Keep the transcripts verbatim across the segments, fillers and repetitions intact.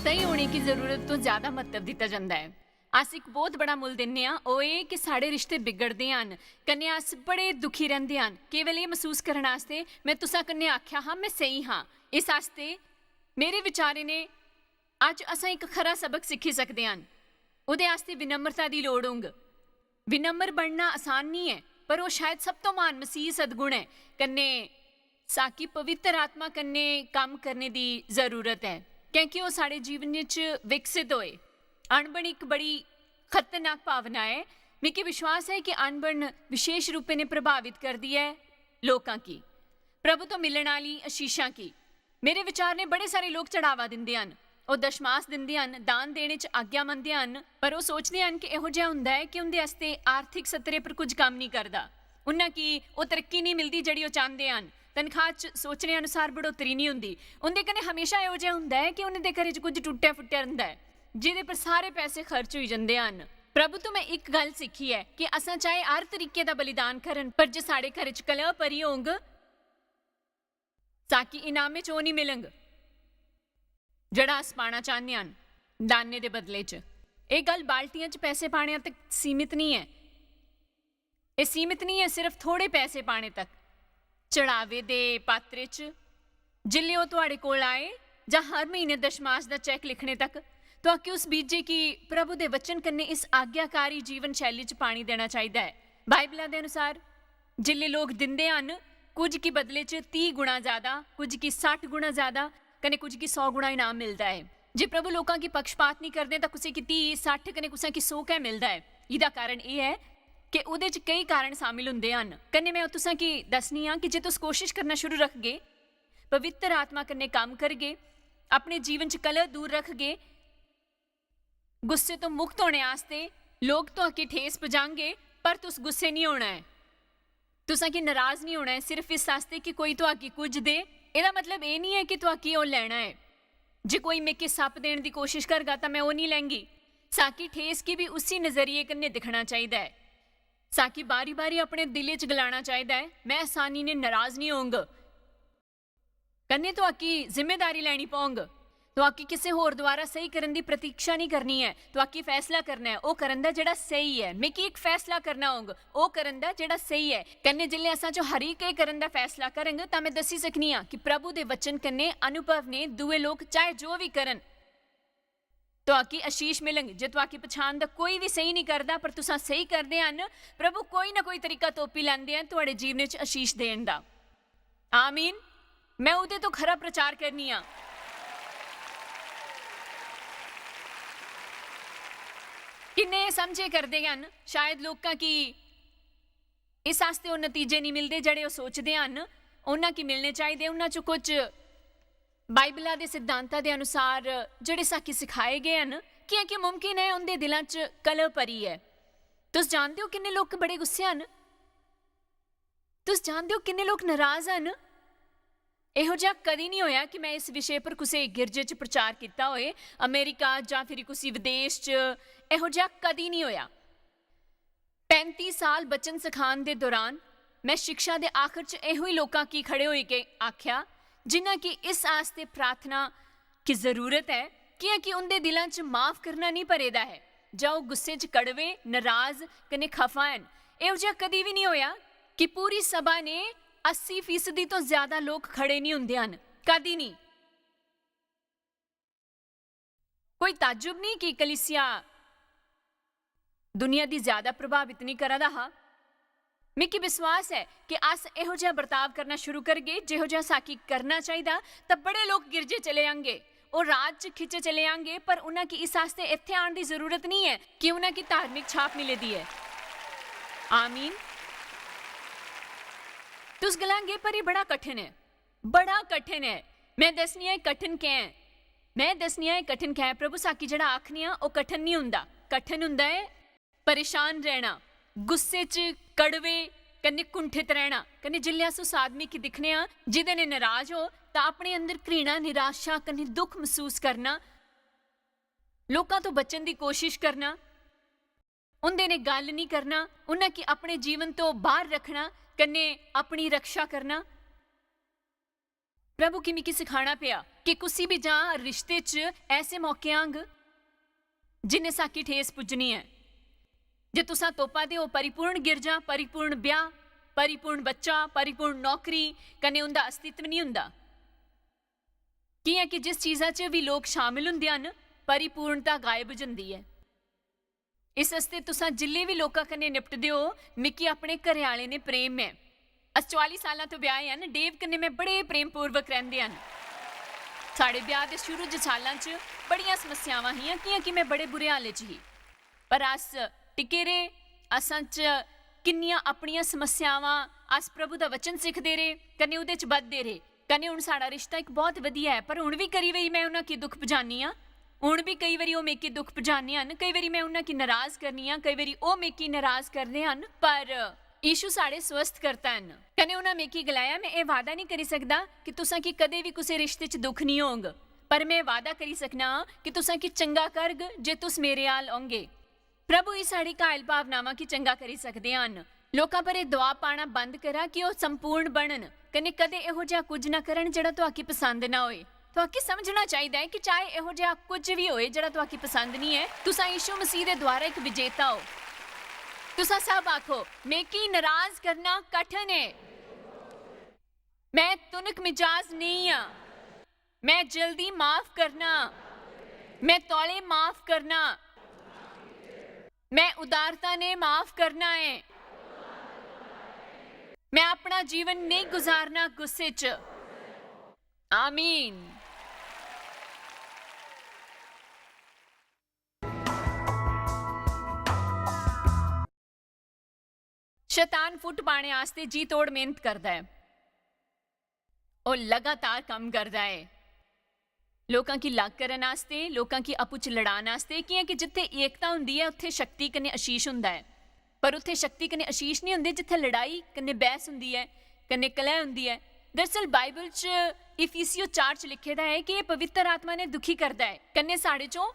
स्हेई होने की जरूरत तो ज्यादा म्हत्तव दित्ता जंदा ऐ। अस इक बहुत बड़ा मुल्ल दिन्ने आं, ओह् एह् कि साढ़े रिश्ते बिगड़दे हन, कन्नै अस बड़े दुखी रैंह्दे हन। केवल एह् मसूस करन आस्तै में तुसां कन्नै आखेआ हा, में स्हेई हां। इस आस्तै मेरे विचारें ने अज्ज असां इक खरा सबक सिक्खी सकदे हन। ओह्दे आस्तै विनम्रता दी लोड़ होंग। विनम्र बनना आसान निं ऐ, पर ओह् शायद सब तो म्हान मसीह सद्गुण ऐ। कन्नै साकी पवित्र आत्मा कन्नै कम्म करने दी जरूरत ऐ, क्योंकि ओह् साढ़े जीवन च विकसित होए। अनबन इक बड़ी खतरनाक भावना ऐ। मिगी विश्वास ऐ कि अनबन विशेष रूपे ने प्रभावित करदी ऐ लोकां गी। प्रभु तो मिलण आह्ली आशीषां गी। मेरे विचार ने बड़े सारे लोक चढ़ावा दिंदे हन, ओह् दशमास दिंदे हन, दान देने च आज्ञा मनदे हन, पर ओह् सोचदे हन कि एहो जिहा हुंदा ऐ कि उं'दे आस्तै आर्थिक सतरे पर कुछ कम्म निं करदा। उन्ना कि ओह् तरक्की निं मिलदी जेह्ड़ी ओह् चांह्दे हन। तनखाह च सोचने अनुसार बढ़ोतरी निं हुंदी। उं'दे कन्नै हमेशा एहो जिहा हुंदा ऐ कि उं'दे घरै च कुछ टुट्टेआ फुट्टेआ रौंह्दा ऐ, जेह्दे पर सारे पैसे खर्च होई जंदे हन। प्रभु तो में इक गल्ल सिक्खी ऐ कि असां चाहे हर तरीके दा बलिदान करन, पर जे साढ़े घरै च कलह भरी होंग, ताकि इनामे च ओह् निं मिलंग जेह्ड़ा अस पाना चाह्न्ने आं दाने दे बदले च। एह् गल्ल बाल्टियां च पैसे पाने तक सीमित निं ऐ। एह् सीमित निं ऐ सिर्फ थोड़े पैसे पाने तक। चढ़ावे दे पात्रे च जिसलै ओह् थुआढ़े कोल आए जां हर म्हीने दशमास दा चेक लिखने तक, तुआकी उस बीजे गी प्रभु दे वचन कन्नै इस आज्ञाकारी जीवन शैली च पानी देना चाहिदा ऐ। बाइबला दे अनुसार जिसलै लोक दिंदे हन, कुछ गी बदले च तीह गुणा ज्यादा, कुछ गी सट्ठ गुणा ज्यादा, कन्नै कुछ गी सौ गुणा इनाम मिलदा ऐ। जे प्रभु लोकां गी पक्षपात निं करदे तां कुसै गी तीह, सट्ठ कन्नै कुसै गी सौ गै मिलदा ऐ। एह्दा कारण एह् ऐ कि ओह्दे च केई कारण शामिल होंदे हन। कन्नै में तुसें गी दस्सनी आं कि जे तुस कोशिश करना शुरू रखगे, पवित्र आत्मा कन्नै कम्म करगे, अपने जीवन च कलह दूर रखगे, गुस्से तो मुक्त होने आस्तै लोक तुआकी ठेस पजांगे, पर तुस गुस्से निं होना ऐ। तुसां गी नराज निं होना ऐ सिर्फ इस आस्तै कि कोई तुआकी कुछ दे। एह्दा मतलब एह् निं ऐ कि तुआकी ओह् लैना ऐ। जे कोई मिगी सप्प देने दी कोशिश करगा तां में ओह् निं लैंगी। साकी ठेस गी बी उसी नजरिये कन्नै दिक्खना चाहिदा ऐ। साकी बारी-बारी अपने दिलै च गलाना चाहिदा ऐ, "में आसानी नै नराज निं होंग।" कन्नै तुआकी जिम्मेदारी लैनी पौंग। तुआकी किसे होर द्वारा स्हेई करन दी प्रतीक्षा निं करनी ऐ। तुआकी फैसला करना ऐ, ओह् करन दा जेह्ड़ा स्हेई ऐ। मिगी इक फैसला करना होंग, ओह् करन दा जेह्ड़ा स्हेई ऐ। कन्नै जिसलै असां चों हर इक एह् करन दा फैसला करंग, तां में दस्सी सकनी आं कि प्रभु दे वचन कन्नै अनुभव ने दूए लोक चाहे जो बी करन, तुआकी आशीष मिलंग। जे तुआकी पछान दा कोई बी स्हेई निं करदा, पर तुसां स्हेई करदे हन, प्रभु कोई ना कोई तरीका तोपी लैंदे हन तुआड़े जीवने च आशीष देन दा। आमीन। में ओह्दे तो खरा प्रचार करनी आं। किन्ने एह् समझे करदे हन, शायद लोकां गी इस आस्तै ओह् नतीजे निं मिलदे जेह्ड़े ओह् सोचदे हन। उन्ना गी मिलने चाहिदे। उन्ना च कुछ बाइबला दे सिद्धांता दे अनुसार जेह्ड़े साकी सिखाए गए हन, कि'यां कि मुमकिन ऐ उं'दे दिलां च कलह भरी ऐ। तुस जानदे ओ किन्ने लोक बड़े गुस्से हन? तुस जानदे ओ किन्ने लोक नराज हन? एहो जिहा कदी निं होया कि में इस विशे पर कुसै गिरजे च प्रचार कीता होए, अमेरिका जां फिर कुसै विदेश च, एहो जिहा कदी निं होया। पैंती साल वचन सखान दे दौरान में शिक्षा दे आखर च एहो ही लोकां की खड़े होई के आख्या, जिन्हां की इस आस्तै प्रार्थना की जरूरत ऐ, कि'यां कि उं'दे दिलां च माफ करना निं भरे दा ऐ, जां ओह् गुस्से च कड़वे, नराज कन्नै खफा हन। एहो जिहा कदी बी निं होया कि पूरी सभा ने अस्सी फीसदी तो ज्यादा लोक खड़े निं होंदे हन, कदी निं। कोई ताज्जुब निं कि कलीसिया दुनिया दी ज्यादा प्रभावित निं करा दा हा। मिगी विश्वास ऐ कि अस एहो जिहा बर्ताव करना शुरू करगे, जेहो जिहा साकी करना चाहिदा, तां बड़े लोक गिरजे चले आंगे, ओह् राज च खिच्चे चले आंगे, पर उन्हां गी इस आस्तै इत्थै आन दी जरूरत निं ऐ कि उन्हां गी धार्मिक छाप मिले दी ऐ। आमीन। तुस गलांगे, "पर एह् बड़ा कठिन ऐ।" बड़ा कठिन ऐ। में दस्सनी आं एह् कठिन कैं ऐ। में दस्सनी आं एह् कठिन कैं ऐ। प्रभु साकी जेह्ड़ा आखनी आं, ओह् कठिन निं होंदा। कठिन होंदा ऐ परेशान रैह्ना, गुस्से च कड़वे कन्नै कुंठित रैह्ना। कन्नै जिसलै अस उस आदमी गी दिक्खने आं जेह्दे नै नराज हो, तां अपने अंदर घृणा, निराशा कन्नै दुख मसूस करना, लोकां तो बचन दी कोशिश करना, उं'दे नै गल्ल निं करना, उन्हां गी अपने जीवन तो बाह्र रक्खना, कन्नै अपनी रक्षा करना। प्रभु गी मिगी सिखाना पेआ कि कुसी बी जां रिश्ते च ऐसे मौके आंग जिन्ने साकी ठेस पुज्जनी ऐ। जे तुसां तोपा दे ओ परिपूर्ण गिरजा, परिपूर्ण ब्याह, परिपूर्ण बच्चा, परिपूर्ण नौकरी, कन्नै उं'दा अस्तित्व निं हुंदा। कि'यां कि जिस चीजा च बी लोक शामिल हुंदे हन, परिपूर्णता गायब होई जंदी ऐ। इस आस्तै तुसां जिल्ले बी लोकां कन्नै निपटदे ओ, मिगी अपने घरै आह्ले ने प्रेम ऐ। अस चौआली सालां तो ब्याहे हन। डेव कन्नै में बड़े प्रेमपूर्वक रैंह्दे हन। साढ़े ब्याह दे शुरू च सालां च बड़ियां समस्यावां हियां, कि'यां कि में बड़े बुरे हाले च ही। पर अस टिके रेह्। असां च किन्नियां अपनियां समस्यावां, अस प्रभु दा वचन सिखदे रेह्, कन्नै ओह्दे च बधदे रेह्। कन्नै हुन साढ़ा रिश्ता इक बहुत वधिया ऐ, पर हुन बी कई बारी में उ'नें गी दुख पजानी आं। हुन बी कई बारी ओह् मिगी दुख पजाने हन, कई बारी में उ'नें गी नराज करनी आं, कई बारी ओह् मिगी नराज करदे हन, पर यीशु साढ़े स्वस्थ करता हन। कन्नै उ'नें मिगी गलाया, "में एह् वादा निं करी सकदा कि तुसां गी कदें बी कुसै रिश्ते च दुख निं होग, पर में वादा करी सकना आं कि तुसां गी चंगा करग जे तुस मेरे आल औंगे।" प्रभु ही साढ़ी घायल भावनावां गी चंगा करी सकदे हन। लोकां पर एह् दबाऽ पाना बंद करा कि ओह् संपूर्ण बनन, कन्नै कदें एहो जेहा कुछ ना करन जेह्ड़ा तुआकी पसंद ना होए। तुआकी समझना चाहिदा ऐ कि चाहे एहो जेहा कुछ बी होए जेह्ड़ा तुआकी पसंद निं ऐ, तुसां यीशु मसीह दे द्वारा इक विजेता ओ। तुसां सब आखो, "मिगी नराज करना कठन ऐ। में तुनक मिजाज नेईं आं। में जल्दी माफ करना। में तौले माफ करना। में उदारता ने माफ करना ऐ। में अपना जीवन नेईं गुजारना गुस्से च।" आमीन। शैतान फुट पाने आस्तै जी तोड़ मेहनत करदा ऐ। ओह् लगातार कम्म करदा ऐ। लोकां गी लग करन आस्तै, लोकां गी आपूं च लड़ान आस्तै, कि'यां कि जित्थै एकता होंदी ऐ, उत्थै शक्ति कन्नै आशीष होंदा ऐ। पर उत्थै शक्ति कन्नै आशीष निं होंदे, जित्थै लड़ाई कन्नै बैह्स होंदी ऐ, कन्नै कलह होंदी ऐ। दरअसल बाइबल च इफिसियो चार च लिखे दा ऐ कि एह् पवित्र आत्मा ने दुखी करदा ऐ, कन्नै साढ़े चों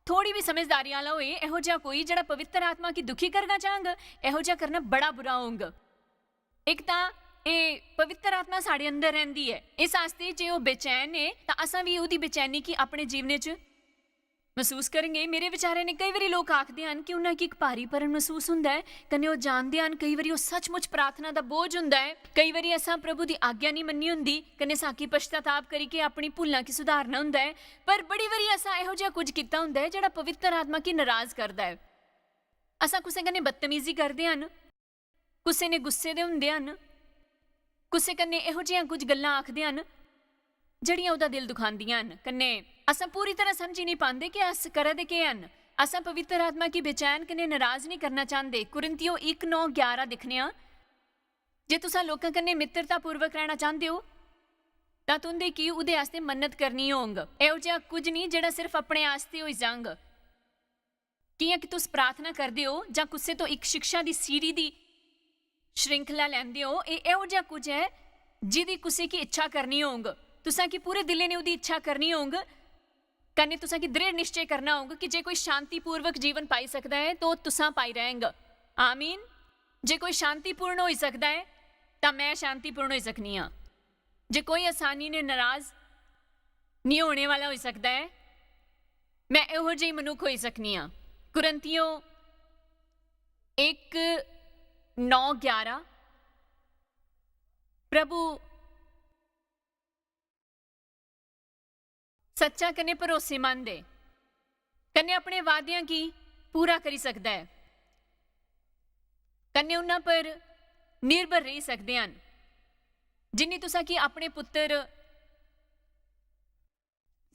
थोड़ी बी समझदारी आह्ला होए, एहो जेहा कोई जेह्ड़ा पवित्र आत्मा गी दुखी करना चाहंग, एहो जेहा करना बड़ा बुरा होंग। इक तां एह् पवित्र आत्मा साढ़े अंदर रैंह्दी ऐ, इस आस्तै जे ओह् बेचैन ऐ, तां असां बी ओह्दी बेचैनी गी अपने जीवने च मसूस करगे। मेरे विचारे ने केई बारी लोक आखदे हन कि उ'नें गी इक भारीपन मसूस होंदा ऐ, कन्नै ओह् जानदे हन केई बारी ओह् सचमुच प्रार्थना दा बोझ होंदा ऐ। केई बारी असां प्रभु दी आज्ञा निं मन्नी होंदी, कन्नै साकी पश्चाताप करियै अपनी भुल्लां गी सुधारना होंदा ऐ। पर बड़ी बारी असां एहो जेहा कुछ कीता होंदा ऐ जेह्ड़ा पवित्र आत्मा गी नराज करदा ऐ। असां कुसै कन्नै बदतमीजी करदे हन, कुसै ने गुस्से दे होंदे हन, कुसै कन्नै एहो जेहियां कुछ गल्लां आखदे हन जेह्ड़ियां ओह्दा दिल दुखांदियां हन। कन्नै असां पूरी तरह समझी निं पांदे कि अस करा दे केह् हन। असां पवित्र आत्मा गी बेचैन कन्नै नराज निं करना चांह्दे। कुरिन्थियो इक नौ ग्यारह दिक्खने आं, "जे तुसां लोकें कन्नै मित्रतापूर्वक रैह्ना चांह्दे ओ, तां तुं'दे गी ओह्दे आस्तै मन्नत करनी होंग।" एहो जेहा कुछ निं जेह्ड़ा सिर्फ अपने आस्तै होई जांग। कि'यां कि तुस प्रार्थना करदे ओ जां कुसै तो इक शिक्षा दी सीढ़ी दी श्रृंखला लैंदे ओ, एह् एहो जेहा कुछ ऐ जिदी कुसै गी इच्छा करनी होंग। तुसां गी पूरे दिलै ने ओह्दी इच्छा करनी होंग, कन्नै तुसां गी दृढ़ निश्चय करना होंग कि जे कोई शांतिपूर्वक जीवन पाई सकदा ऐ, तो तुसां पाई रैंह्ग। आमीन। जे कोई शांतिपूर्ण होई सकदा ऐ, तां में शांतिपूर्ण होई सकनी आं। जे कोई आसानी ने नराज निं होने वाला होई सकदा ऐ, में एहो जेही मनुक्ख होई सकनी आं। कुरिन्थियो इक नौ ग्यारह, प्रभु सच्चा कन्नै भरोसेमंद ऐ, कन्नै अपने वादेआं गी पूरा करी सकदा ऐ, कन्नै उन्हां पर निर्भर रेही सकदे हन, जिन्नी तुसां गी अपने पुत्तर,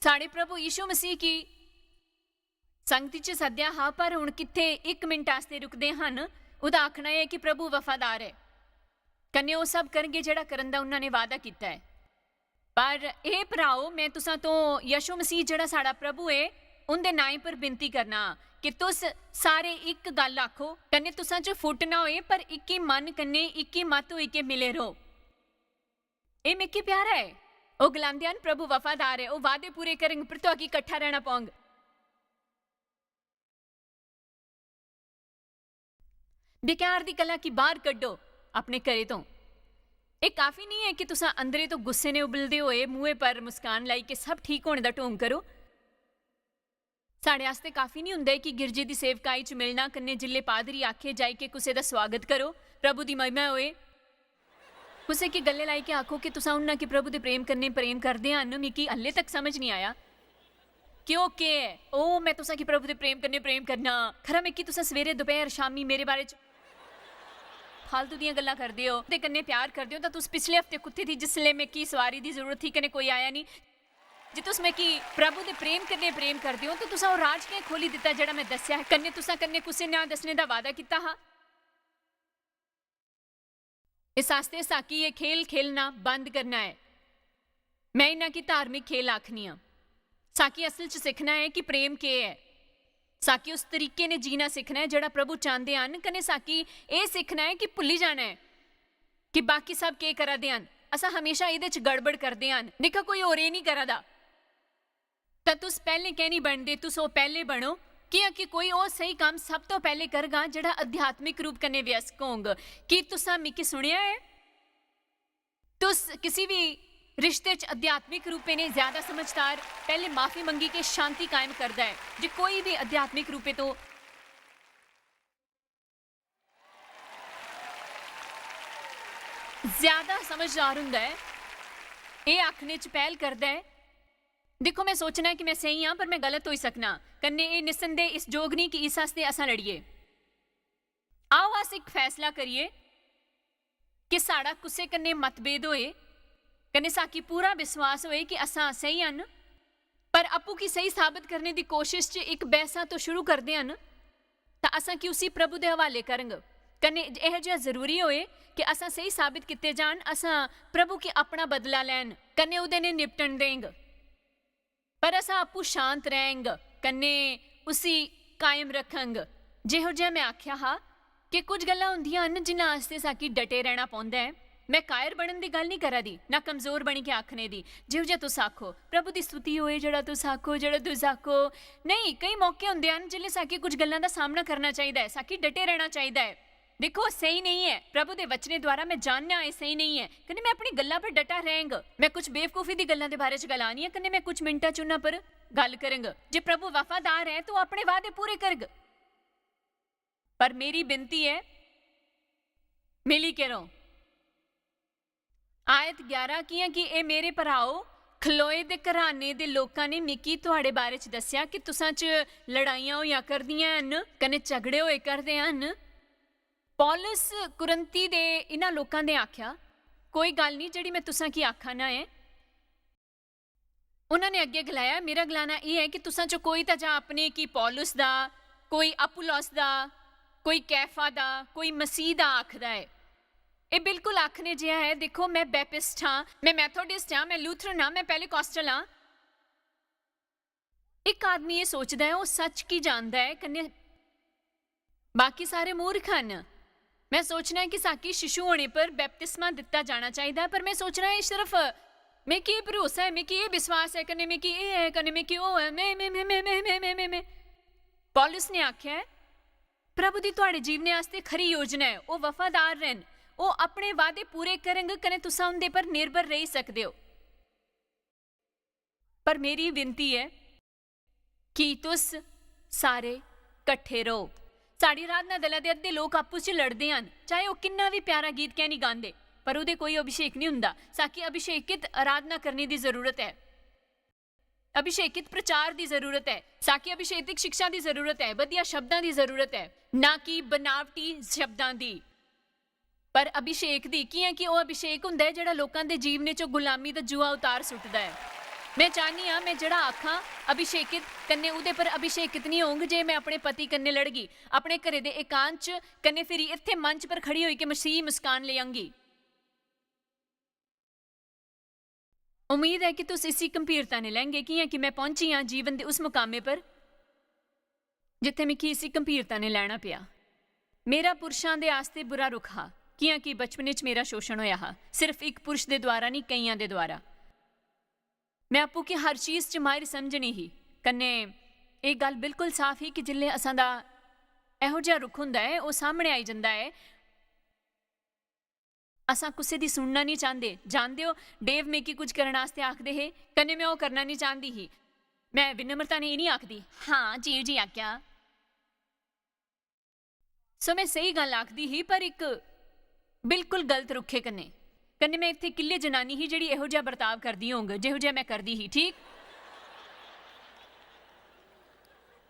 साढ़े प्रभु यीशु मसीह गी संगति च सद्देआ हा, पर हुन कित्थे इक मिंट आस्तै रुकदे हन। ओह्दा आखना ऐ कि प्रभु वफादार ऐ, कन्नै ओह् सब करगे जेह्ड़ा करन दा उन्हां ने वादा कीता ऐ। पर हे भ्राओ, में तुसां तो यीशु मसीह जेह्ड़ा साढ़ा प्रभु ऐ, उंदे नांऽ पर विनती करना कि तुस सारे इक गल्ल आखो, कन्नै तुसां च फुट ना होए, पर इक्की मन कन्नै इक्की मत होई के मिले रहो। एह् मिगी प्यारा ऐ। ओह् गलांदे हन, "प्रभु वफादार ऐ, ओह् वादे पूरे करंग, पर तुआगी कट्ठा रैह्ना पौंग।" बेकार दी गल्ला गी बाह्र कड्डो अपने घरै तो। एह् काफी निं ऐ कि तुसां अंदरै तो गुस्से ने उबलदे होए, मुंहै पर मुस्कान लाइयै सब ठीक होने दा ढोंग करो। साढ़े आस्तै काफी निं हुंदा ऐ कि गिरजे दी सेवकाई च मिलना, कन्नै जिल्ले पादरी आखे जाई के कुसै दा स्वागत करो, "प्रभु दी महिमा होए।" कुसै गी गल्ले लाइयै आखो कि तुसां उन्ना कि प्रभु दे प्रेम कन्नै प्रेम करदे हन, मिगी हल्ले तक समझ निं आया। क्यों, केह् ऐ? "ओ, में तुसां गी प्रभु दे प्रेम कन्नै प्रेम करना। खरा, मिगी तुसां सवेरे, दपैह्र, शामी मेरे बारे च फालतू दियां गल्लां करदे ओ, ते कन्नै प्यार करदे ओ, तां तुस पिछले हफ्ते कुत्थै थी जिसलै मिगी सोआरी दी जरूरत ही, कन्नै कोई आया निं? जे तुस मिगी प्रभु दे प्रेम कन्नै प्रेम करदे ओ, तां तुसां ओह् राज कैं खोह्ली दित्ता जेह्ड़ा में दस्सेआ हा? कन्नै तुसां कन्नै कुसै नांऽ दस्सने दा वादा कीता हा?" इस आस्तै साकी एह् खेल खेलना बंद करना ऐ। में इन्ना की धार्मिक खेल आखनी आं। साकी असल च सिक्खना ऐ कि प्रेम केह् ऐ। साकी उस तरीके ने जीना सिक्खना ऐ जेह्ड़ा प्रभु चांह्दे हन, कन्नै साकी एह् सिक्खना ऐ कि भुल्ली जाना ऐ कि बाकी सब केह् करा दे हन। असां हमेशा एह्दे च गड़बड़ करदे हन, दिक्खा, कोई होर एह् निं करा दा। तां तुस पैह्लें कैं निं बनदे? तुस ओह् पैह्लें बनो, कि'यां कि कोई ओह् स्हेई कम्म सब तो पैह्लें करगा जेह्ड़ा आध्यात्मिक रूप कन्नै वयस्क होंग। की तुसां मिगी सुनेआ ऐ? तुस किसी बी रिश्ते च आध्यात्मिक रूपे ने ज्यादा समझदार, पैह्लें माफी मंगी के शांति कायम करदा ऐ। जे कोई बी आध्यात्मिक रूपे तो ज्यादा समझदार हुंदा ऐ, एह् आखने च पैह्ल करदा ऐ, "दिक्खो, में सोचना ऐ कि में स्हेई आं, पर में गलत होई सकना।" कन्नै एह् निस्संदेह इस जोग निं कि इस आस्तै असां लड़िये। आओ, अस इक फैसला करिये कि साढ़ा कुसै कन्नै मतभेद होए, कन्नै साकी पूरा विश्वास होए कि असां स्हेई हन, पर आपूं गी स्हेई साबत करने दी कोशश च इक बैह्सा तो शुरू करदे हन, तां असां की उसी प्रभु दे हवाले करंग। कन्नै एह् जेहा जरूरी होए कि असां स्हेई साबत कीते जान, असां प्रभु गी अपना बदला लैन, कन्नै ओह्दे ने निपटन देंग। पर असां आपूं शांत रैंग, कन्नै उसी कायम रखंग। जेहो जेहा में आखेआ हा कि कुछ गल्लां होंदियां हन जिन्हां आस्तै साकी डटे रैह्ना पौंदा ऐ। में कायर बनन दी गल्ल निं करा दी, ना कमजोर बनी के आखने दी। जेहो जेहा तुस आखो, "प्रभु दी स्तुति होए," जेह्ड़ा तुस आखो, जेह्ड़ा तुस आखो। नेईं, केईं मौके होंदे हन जिसलै साकी कुछ गल्लां दा सामना करना चाहिदा ऐ, साकी डटे रैह्ना चाहिदा ऐ। दिक्खो, स्हेई नेईं ऐ। प्रभु दे वचने द्वारा में जानना एह् स्हेई नेईं ऐ, कन्नै में अपनी गल्ला पर डटा रैंग। में कुछ बेवकूफी दी गल्लां दे बारे च गलानी ऐ, कन्नै में कुछ मिंटां च उन्हां पर गल्ल करंग। जे प्रभु वफादार ऐ, तो अपने वादे पूरे करग। पर मेरी विनती ऐ, मिली के रहो। आयत ग्यारह, "कि'यां कि एह् मेरे भ्राओ, खलोए दे घराने दे लोकां ने मिगी थुआड़े बारे च दस्सेआ कि तुसां च लड़ाइयां होइया करदियां हन, कन्नै झगड़े होए करदे हन।" पौलुस कुरिन्थी दे इन्हां लोकां दे आखेआ, "कोई गल्ल निं जेह्ड़ी में तुसां गी आखा ना ऐ।" उन्हां ने अग्गें गलाया, "मेरा गलाना एह् ऐ कि तुसां च कोई तां जां अपने गी पौलुस दा, कोई अपुल्लोस दा, कोई कैफा दा, कोई मसीह दा आखदा ऐ।" एह् बिल्कुल आखने जेहा ऐ, "दिक्खो, में बैपिस्ट हां, में मैथोडिस्ट हां, में लूथरन हां, में पेलिकॉस्टल हां।" इक आदमी एह् सोचदा ऐ, ओह् सच्च की जानदा ऐ, कन्नै बाकी सारे मूर्ख हन। में सोचना ऐ कि साकी शिशु होने पर बपतिस्मा दित्ता जाना चाहिदा ऐ, पर में सोचना ऐ, सिर्फ में केह् भरोसा ऐ, में केह् विश्वास ऐ, कन्नै में केह् ऐ, कन्नै में केह् ओह् ऐ, में, में, में, में, में, में, में, में, में। पौलुस ने आखेआ ऐ, "प्रभु दी थुआड़े जीवने आस्तै खरी योजना ऐ, ओह् वफादार न, ओह् अपने वादे पूरे करंग, कन्नै तुसां उं'दे पर निर्भर रेही सकदे ओ।" पर मेरी विनती ऐ कि तुस सारे कट्ठे रहो। साढ़ी अराधना दला दे अद्धे लोक आपूं च लड़दे हन, चाहे ओह् किन्ना बी प्यारा गीत कैं निं गांदे, पर ओह्दे कोई अभिषेक निं हुंदा। साकी अभिषेकित अराधना करने दी जरूरत ऐ, अभिषेकित प्रचार दी जरूरत ऐ, साकी अभिषेकित शिक्षा दी जरूरत ऐ, बधिया शब्दां दी जरूरत ऐ, ना कि बनावटी शब्दां दी। पर अभिषेक दी, कि'यां कि ओह् अभिषेक हुंदा ऐ जेह्ड़ा लोकां दे जीवने च गुलामी दा जुआ उतार सुट्टदा ऐ। में चाह्न्नी आं, में जेह्ड़ा आखां, अभिषेकित कन्नै ओह्दे पर अभिषेकित निं होंग जे में अपने पति कन्नै लड़गी, अपने घरै दे एकांत च, कन्नै फिरी इत्थै मंच पर खड़ी होई के मसीही मुस्कान लेई आंगी। उम्मीद ऐ कि तुस इसी गंभीरता ने लैंगे, कि'यां कि में पहुंची आं जीवन दे उस मुकामे पर जित्थै मिगी इसी गंभीरता ने लैना पेआ। मेरा पुरशां दे आस्तै बुरा रुख हा, कि'यां कि बचपने च मेरा शोशण होएआ हा, सिर्फ इक पुरश दे द्वारा निं, केइयां दे द्वारा। में आपूं गी हर चीज च माहिर समझनी ही, कन्नै एह् गल्ल बिल्कुल साफ ही कि जिसलै असां दा एहो जेहा रुख होंदा ऐ, ओह् सामनै आई जंदा ऐ। असां कुसै दी सुनना निं चांह्दे। जानदे ओ, डेव मिगी कुछ करन आस्तै आखदे हे, कन्नै में ओह् करना निं चांह्दी ही। में विनम्रता ने एह् निं आखदी, "हां, जि'यां जी आखेआ।" सो में स्हेई गल्ल आखदी ही, पर इक बिल्कुल गलत रुक्खे कन्नै। कन्नै में इत्थै किल्ले जनानी ही जेह्ड़ी एहो जेहा बर्ताव करदी होंग, जेहो जेहा में करदी ही, ठीक?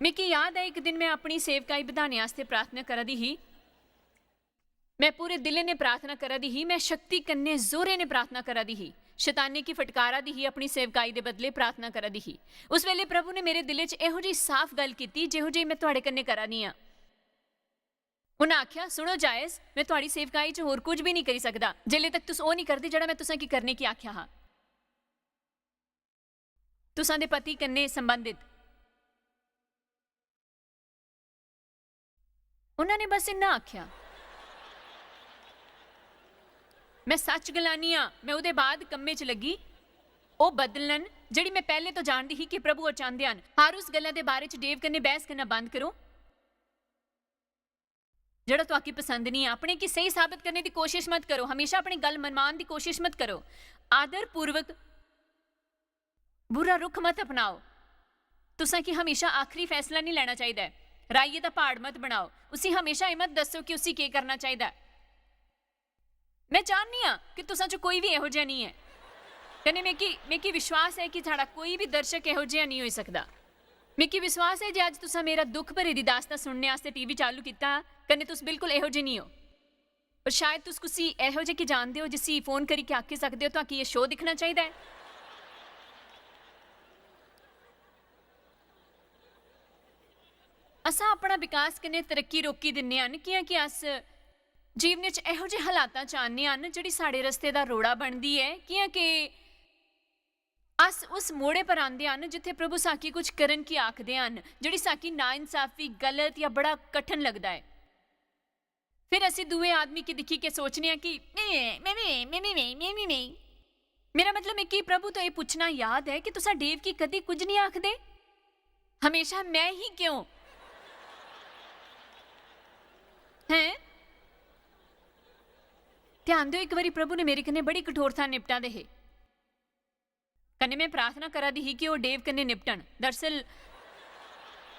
मिगी याद ऐ, इक दिन में अपनी सेवकाई बधाने आस्तै प्रार्थना करा दी ही। में पूरे दिलै ने प्रार्थना करा दी ही, में शक्ति कन्नै, जोरै ने प्रार्थना करा दी ही, शतानै गी फटकारा दी ही, अपनी सेवकाई दे बदले प्रार्थना करा दी ही। उस बेले प्रभु ने मेरे दिलै च एहो जेही साफ गल्ल कीती, जेहो जेही में तुआड़े कन्नै करा दी आं। उन्नै आखेआ, "सुनो जायस, में तुआड़ी सेवकाई च होर कुछ बी नेईं करी सकदा, जेल्लै तक तुस ओह् नेईं करदे जेह्ड़ा में तुसें गी करने गी आखेआ हा।" तुसां दे पति कन्नै संबंधित। उन्होंने बस इन्ना आखेआ। में सच गलानी आं, में ओह्दे बाद कम्मै च लग्गी। ओह् बदलन जेह्ड़ी में पैह्ले तो जानदी ही कि प्रभु होर चांह्दे हन। हर उस गल्ला दे बारे च डेव कन्नै बैह्स करना बंद करो जेह्ड़ा तुआकी पसंद निं ऐ। अपने गी स्हेई साबत करने दी कोशिश मत करो। हमेशा अपनी गल्ल मनमान दी कोशिश मत करो। आदरपूर्वक बुरा रुख मत अपनाओ। तुसें गी हमेशा आखरी फैसला निं लैना चाहिदा ऐ। राइयै दा प्हाड़ मत बनाओ। उसी हमेशा एह् मत दस्सो कि उसी केह् करना चाहिदा ऐ। में जाननी आं कि तुसां च कोई बी एहो जेहा निं ऐ। कन्नै मिगी, मिगी विश्वास ऐ कि साढ़ा कोई बी दर्शक एहो जेहा निं होई सकदा। मिगी विश्वास ऐ जे अज्ज तुसां मेरा दुख भरी दी दास्तां सुनने आस्तै टीवी चालू कीता, कन्नै तुस बिल्कुल एहो जे निं ओ। पर शायद तुस कुसी एहो जे गी जानदे ओ जिसी फोन करियै आखी सकदे ओ, "तुआकी एह् शो दिक्खना चाहिदा ऐ।" असां अपना विकास कन्नै तरक्की रोकी दिन्ने हन, कि'यां कि अस जीवने च एहो जे हालातां च आन्ने हन जेह्ड़ी साढ़े रस्ते दा रोड़ा बनदी ऐ, कि'यां कि अस उस मोड़े पर आंदे हन जित्थै प्रभु साकी कुछ करन की आखदे हन, जेह्ड़ी साकी नाइंसाफी, गलत या बड़ा कठन लगदा ऐ। फिर असी दुए आदमी की दिक्खी के सोचने आं कि "में, में, में, में, में, में, में, में, में।" मेरा मतलब है कि प्रभु तो एह् पुच्छना याद ऐ कि तुसा डेव की कदी कुछ निं आखदे? हमेशा में ही क्यों? हैं? ध्यान देओ, इक बारी प्रभु ने मेरे कन्नै बड़ी कठोरता निपटा दे हे। कन्नै में प्रार्थना करा दी ही कि ओह् डेव कन्नै निपटन। दरअसल,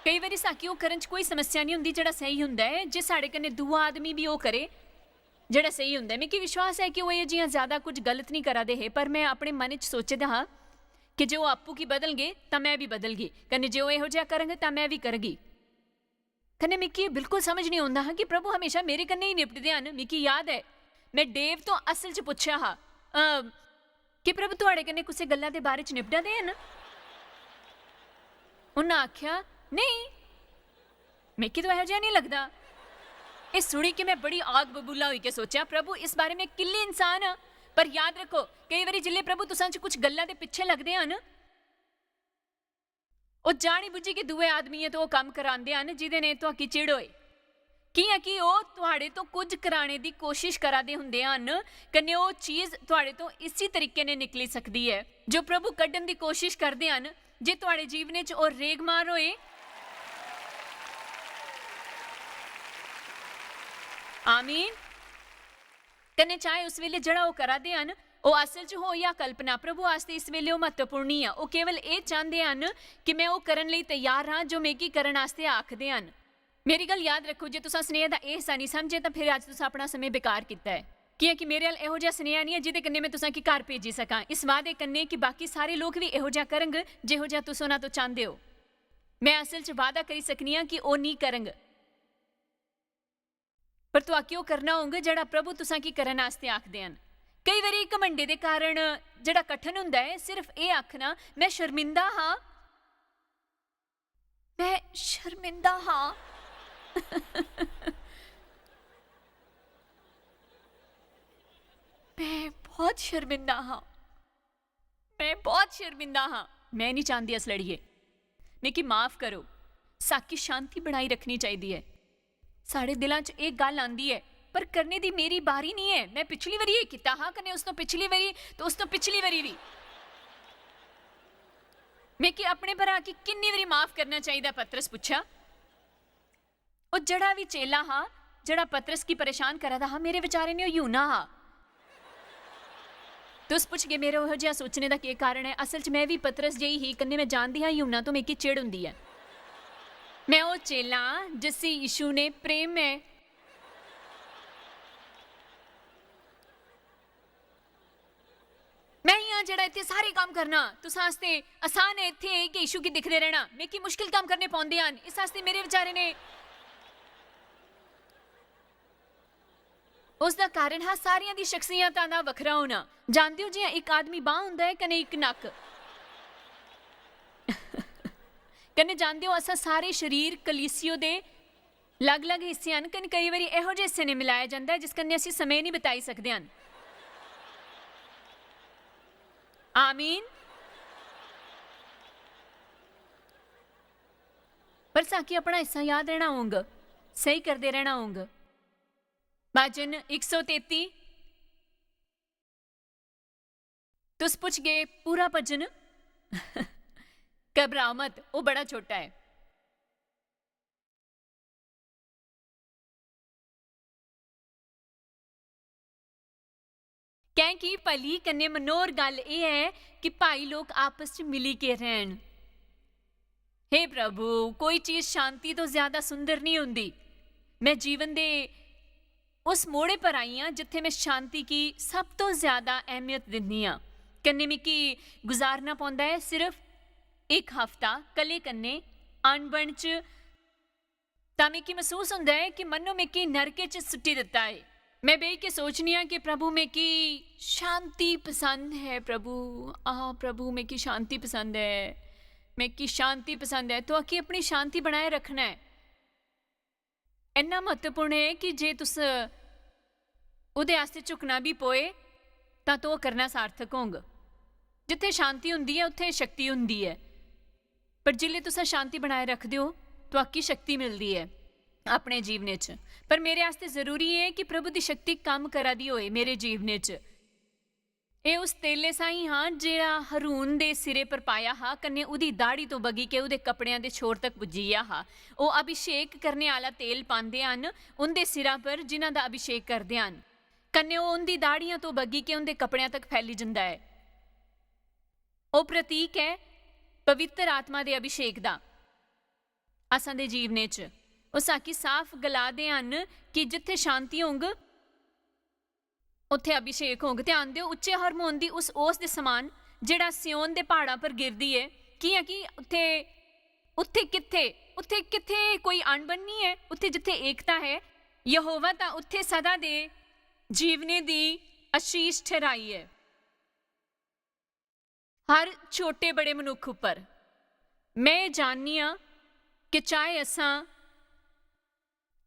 केई बारी साकी ओह् करन च कोई समस्या निं होंदी जेह्ड़ा स्हेई होंदा ऐ, जे साढ़े कन्नै दूआ आदमी बी ओह् करे जेह्ड़ा स्हेई होंदा ऐ। मिगी विश्वास ऐ कि ओह् एह् जि'यां ज्यादा कुछ गलत निं करा दे हे, पर में अपने मन च सोचे दा हा कि जे ओह् आपूं गी बदलगे, तां में बी बदलगी, कन्नै जे ओह् एहो जेहा करग, तां में बी करगी। कन्नै मिगी एह् बिल्कुल समझ निं औंदा हा कि प्रभु हमेशा मेरे कन्नै ही निपटदे हन। मिगी याद ऐ, में डेव तो असल च पुच्छेआ हा, "अ, कि प्रभु थुआड़े कन्नै कुसै गल्ला दे बारे च निपटा दे हन?" उन्नै आखेआ, "नेईं, मिगी तो एहो जेहा निं लगदा।" एह् सुनी के में बड़ी आग बबूला होई के सोचेआ, "प्रभु, इस बारे में किल्ली इंसान आं?" पर याद रक्खो, केई बारी जिसलै प्रभु तुसां च कुछ गल्ला दे पिच्छे लगदे हन, ओह् जानी बुज्झी के दूए आदमियें तो ओह् कम्म करांदे हन जिदे ने तुआकी चिड़ होए, कि'यां कि ओह् तुआड़े तो कुछ कराने दी कोशिश करा दे हुंदे हन, कन्नै ओह् चीज तुआड़े तो इसी तरीके ने निकली सकदी ऐ जो प्रभु कड्ढन दी कोशिश करदे हन जे तुआड़े जीवने च ओह् रेगमार होए। आमीन। कन्नै चाहे उस बेले जेह्ड़ा ओह् करा दे हन, ओह् असल च हो या कल्पना, प्रभु आस्तै इस बेले ओह् म्हत्तवपूर्ण निं ऐ। ओह् केवल एह् चांह्दे हन कि में ओह् करन लेई त्यार हां जो मिगी करन आस्तै आखदे हन। मेरी गल्ल याद रक्खो, जे तुसां स्नेह दा एह् हिस्सा निं समझे, तां फिर अज्ज तुसां अपना समें बेकार कीता ऐ। कि'यां कि मेरे अल एहो जेहा स्नेहा निं ऐ, जेह्दे कन्नै में तुसां गी घर भेजी सकां, इस वादे कन्नै कि बाकी सारे लोक बी एहो जेहा करंग, जेहो जेहा तुस उ'नां तो चांह्दे ओ। में असल च वादा करी सकनी आं कि ओह् निं करंग। पर तुआकी ओह् करना होंग जेह्ड़ा प्रभु तुसां गी करन आस्तै आखदे हन। केई बारी घमंडे दे कारण जेह्ड़ा कठन हुंदा ऐ, सिर्फ एह् आखना, "में शर्मिंदा हां, में शर्मिंदा हां, में बहुत शर्मिंदा हां।" में बहुत शर्मिंदा हां। में निं चांह्दी अस लड़िये। मिगी माफ करो। साकी शांति बनाई रक्खनी चाहिदी ऐ। साढ़े दिलां च एह् गल्ल आंदी ऐ, पर करने दी मेरी बारी निं ऐ। में पिछली बारी एह् कीता हा, कन्नै उस तो पिछली बारी, ते उस तो पिछली बारी बी। मिगी अपने भ्राऽ गी किन्नी बारी माफ करना चाहिदा? पतरस पुच्छेआ। ओह् जेह्ड़ा बी चेला हा, जेह्ड़ा पतरस गी परेशान करा दा हा, मेरे विचारे ने ओह् यूहन्ना हा। तुस पुछगे, "मेरे ओहो जेहा सोचने दा केह् कारण ऐ?" असल च में बी पतरस जेही ही, कन्नै में जानदी हां, यूहन्ना तो मिगी चिड़ होंदी ऐ। में ओह् चेला आं जिसी यीशु ने प्रेम ऐ। में ही आं जेह्ड़ा इत्थै सारे कम्म करना। तुस आस्तै आसान ऐ इत्थै आइयै यीशु गी दिखदे रैह्ना। मिगी मुश्किल कम्म करने पौंदे हन। इस आस्तै मेरे विचारे ने उसदा कारण हा सारियां दी शख्सियतां दा वक्खरा होना। जानदे ओ, जि'यां इक आदमी बांह् होंदा ऐ कन्नै इक नक्क। कन्नै जानदे ओ, असां सारे शरीर कलीसियो दे अलग-अलग हिस्से हन, कन्नै केई बारी एहो जे हिस्से ने मिलाया जंदा ऐ जिस कन्नै असी समें निं बिताई सकदे हन। आमीन। पर साकी अपना हिस्सा याद रैह्ना होंग, सही करदे रैह्ना होंग। भजन इक सौ तेती। तुस पुछगे, "पूरा भजन?" घबराओ मत, ओह् बड़ा छोटा ऐ। कैंह् कि भली कन्नै मनोहर गल्ल एह् ऐ कि भाई लोक आपस च मिली के रैह्न। हे प्रभु, कोई चीज शांति तो ज्यादा सुंदर निं होंदी। में जीवन दे उस मोड़े पर आई आं जित्थै में शांति गी सब तो ज्यादा अहमियत दिन्नी आं। कन्नै मिगी गुजारना पौंदा ऐ सिर्फ इक हफ्ता कल्ले कन्नै अनबन च, तां मिगी मसूस होंदा ऐ कि मन्नो मिगी नरके च सुट्टी दित्ता ऐ। में बेही के सोचनी आं कि प्रभु, मिगी शांति पसंद ऐ, प्रभु, आ प्रभु, मिगी शांति पसंद ऐ, मिगी शांति पसंद ऐ। तो आखी अपनी शांति बनाए रखना ऐ। इन्ना म्हत्तवपूर्ण ऐ कि जे तुस ओह्दे आस्तै झुकना बी पोए, तां तो ओह् करना सार्थक होंग। जित्थै शांति होंदी ऐ, उत्थै शक्ति होंदी ऐ। पर जिसलै तुस शांति बनाए रखदे ओ, तुआकी शक्ति मिलदी ऐ अपने जीवने च। पर मेरे आस्तै जरूरी ऐ कि प्रभु दी शक्ति कम्म करा दी होए मेरे जीवने च। एह् उस तेले साहीं हा, जेह्ड़ा हारून दे सिरे पर पाया हा, कन्नै उदी दाढ़ी तो बगी के उदे कपड़ेयां दे छोर तक पुज्जी गेआ हा। ओह् अभिषेक करने आह्ला तेल पांदे हन उंदे सिरा पर, जिन्हां दा अभिषेक करदे हन, कन्नै ओह् उंदी दाढ़ियां तो बगी के उंदे कपड़ेयां तक फैली जंदा ऐ। ओह् प्रतीक ऐ पवित्र आत्मा दे अभिषेक दा। असां दे जीवने च ओह् साकी साफ गला दे हन कि जित्थै शांति होंग, उत्थै अभिषेक होंग। ध्यान देओ, उच्चे हरमोन दी उस ओस दे समान, जेह्ड़ा सियोन दे प्हाड़ां पर गिरदी ऐ, कि'यां कि उत्थै, उत्थै कित्थै, उत्थै कित्थै कोई अनबन निं ऐ, उत्थै जित्थै एकता ऐ, यहोवा तां उत्थै सदा दे जीवने दी आशीष ठैहराई ऐ। हर छोटे बड़े मनुक्ख उप्पर में जाननी आं कि चाहे असां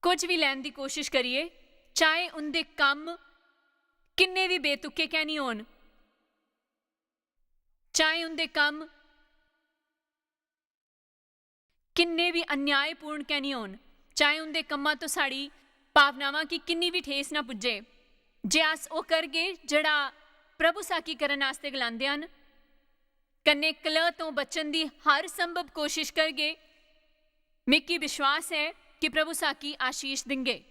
कुछ बी लैन दी कोशिश करिए, चाहे उं'दे कम्म किन्ने बी बेतुके कैं निं होन, चाहे उं'दे कम्म किन्ने बी अन्यायपूर्ण कैं निं होन, चाहे उं'दे कम्मा तो साढ़ी भावनावां गी किन्नी बी ठेस ना पुज्जे, जे अस ओह् करगे जेह्ड़ा प्रभु साकी करन आस्तै गलांदे हन, कन्नै कलह तो बचन दी हर संभव कोशिश करगे, मिगी विश्वास ऐ कि प्रभु साकी आशीष दिंगे।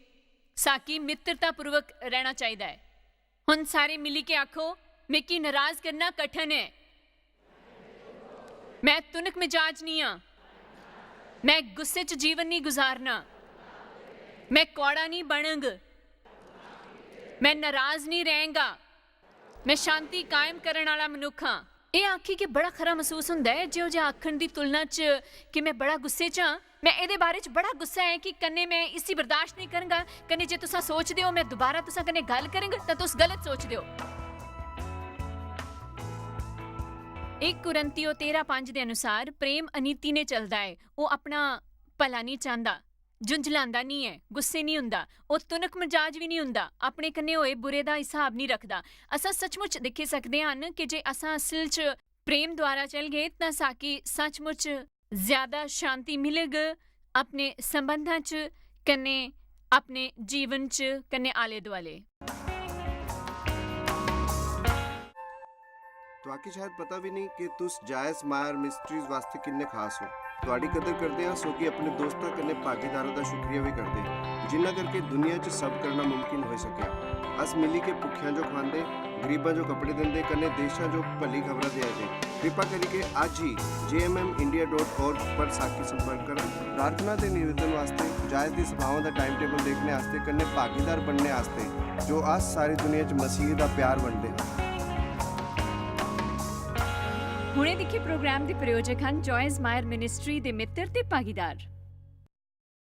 साकी मित्रतापूर्वक रहना चाहिदा ऐ। हुन सारे मिली के आखो, "मिगी नाराज करना कठन ऐ। मैं तुनक मिजाज निं आं। मैं गुस्से च जीवन निं गुजारना। मैं कौड़ा निं बनंग। मैं नाराज निं रैंह्गा। मैं शांति कायम करन आह्ला मनुक्ख आं।" एह् आखी के बड़ा खरा मसूस हुंदा ऐ, जेहो जेहा आखन दी तुलना च कि मैं बड़ा गुस्से च आं। मैं एह्दे बारे च बड़ा गुस्सा ऐ कि कन्नै मैं इसी बर्दाश्त नेईं करंगा, कन्नै जे तुसां सोचदे ओ मैं दोबारा तुसां कन्नै गल्ल करंग, तां तुस गलत सोचदे ओ। इक कुरिन्थियो तेरां पंज दे अनुसार प्रेम अनीति ने चलदा ऐ, ओह् अपना भला नेईं चांह्दा, झुंझलांदा नेईं ऐ, गुस्से नेईं हुंदा, ओह् तुनक मजाज बी नेईं हुंदा, अपने कन्नै होए बुरे दा हिसाब नेईं रखदा। असां सचमुच दिक्खी सकदे हन कि जे असां असल च प्रेम द्वारा चलगे, तां साकी सचमुच ज्यादा शांति मिलग अपने संबंधां च, कन्नै अपने जीवन च, कन्नै आले दुआले। तुआकी शायद पता भी नहीं कि तुस जायस मायर मिस्ट्रीज वास्तै किन्ने खास हो। तुआडी कदर करदे आं, सो कि अपने दोस्तां कन्नै भागीदारां दा शुक्रिया भी करदे, जिन्ना करके दुनिया च सब करना मुमकिन होई सकेआ। अस मिली के भुक्खेआं जो खवांदे, गरीबां जो कपड़े दिंदे, कन्नै देशां जो भली खबरां देआ दे। कृपा करियै अज्ज ही J M M India dot org पर साखी संपर्क करो। प्रार्थना ते निवेदन वास्तै, जायज दी सभावां दा टाइम टेबल देखने आस्तै, कन्नै भागीदार बनने आस्तै, जो अस सारी दुनिया च मसीह दा प्यार बंडदे हां। हुणे दिक्खे प्रोग्राम दे प्रायोजक हन जॉयज मायर मिनिस्ट्री दे मित्र ते भागीदार।